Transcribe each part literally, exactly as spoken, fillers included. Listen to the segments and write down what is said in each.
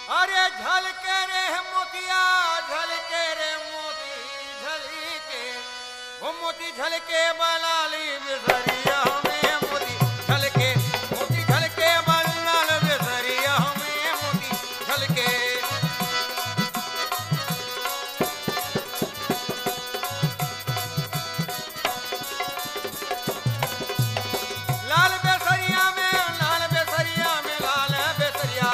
अरे झलके रे मोतिया, झलके रे मोती झलके, ओ मोती झलके बलाली बेसरिया में मोती झलके, मोती झलके बलाल बेसरिया में मोती झलके। लाल बेसरिया में, लाल बेसरिया में, लाल बेसरिया,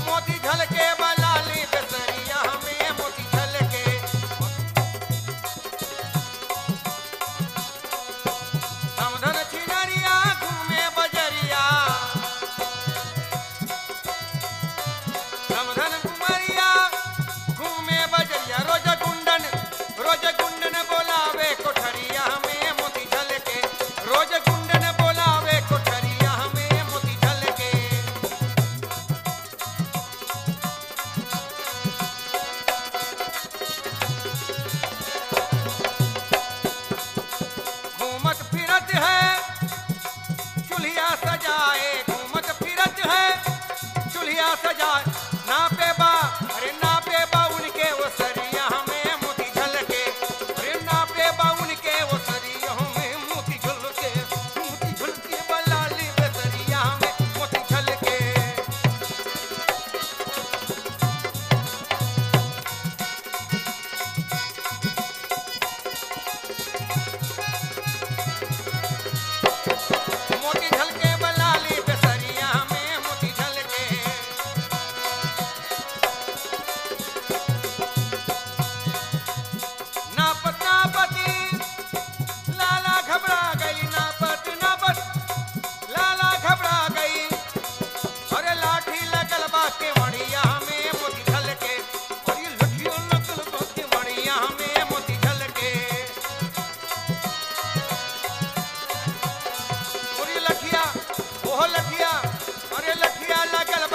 मोती झलके बलाली बेसरिया में मोती झलके। समधन छिनरिया घूमे बजरिया, समधन कुमरिया घूमे बजरिया, रोज गुंडन, रोज गुंडन बोलावे कोठरिया में मोती झलके, रोज गुंडन बोलावे कोठरिया में मोती झलके। घूमत फिरत है चुल्हिया सजाए, घूमत फिरत है चुल्हिया सजाए। नापे बा, अरे नापे बा उनके ओसरिया में मोती झलके, अरे नापे बा उनके ओसरिया में मोती झलके, मोती झलके बलाली बेसरिया में मोती झलके। मोती झलके बलाली बेसरिया में मोती झलके। नापत नापत लाला घबरा गई, नापत नापत लाला घबरा गई। अरे लाठी लगल बा केवड़िया में मोती झलके, अरे लठिया लगल बा केवड़िया में मोती झलके। अरे लठिया, ओह लठिया, अरे लठिया लगल